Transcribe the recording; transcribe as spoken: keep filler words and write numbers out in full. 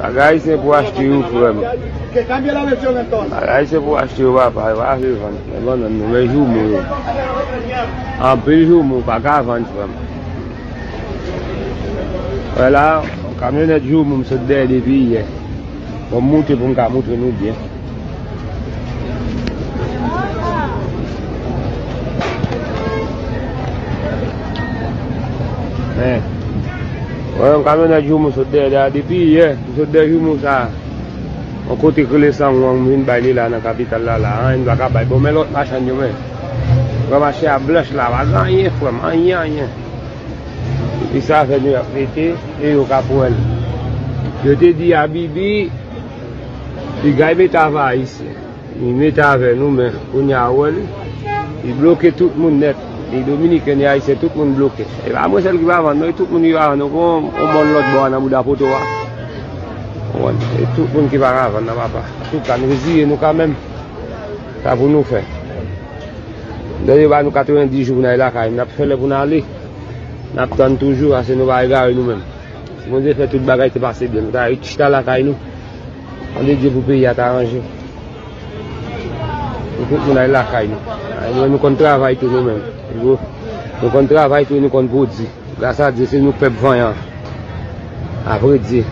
Bagay se pou achte yo, frè m. Bagay se pou achte yo, papa, yo pa vle vann. Men bannann nou, men joumou yo. Anpil joumou pa ka vann, frè m. Wè la, yon kamyonèt joumou m sot dèyè depi yè. Bon, m moute pou m ka moutre nou byen. Men, wè yon kamyonèt joumou sot dèyè la depi yè. M sot dèyè joumou sa. Yon kote k rele San Juan, m vin bay li la nan kapital la, la. Anyen m pa ka bay. Bon, men lòt machann yo, men. Wè mache a blanch la, pa gen anyen, frè m. Anyen, anyen. Epi sa fè nou y ap rete, e yo ka pran l. Yo te di Abibi, li gay mete avè Ayisyen. Li mete avè nou, men kounye a ou wè li, li bloke tout moun nèt. Li Dominiken, li Ayisyen, tout moun bloke. E pa mwen sèl ki pa vann, non, e tout moun ki pa vann, nou kon yon mòn lòt bò a nan bouda poto a. Ou konprann? E tout moun ki pa ka vann nan papa. Antouka, nou reziye nou kanmenm. Sa pou nou fè. Lè yo ba nou katrevenndis jou pou n al lakay, n ap fè lè pou n ale. N ap tann toujou, ase nou pa egare nou menm. Si Bondye fè tout bagay te pase byen, nou ta ret chita lakay nou. Mande Dye pou peyi a ta ranje. Pou tout moun al lakay nou. Ay, nou, nou konn travay tou nou menm. Nou, nou konn travay tou, nou konn pwodui. Gras a Dye, se nou pèp vanyan. Apre Dye,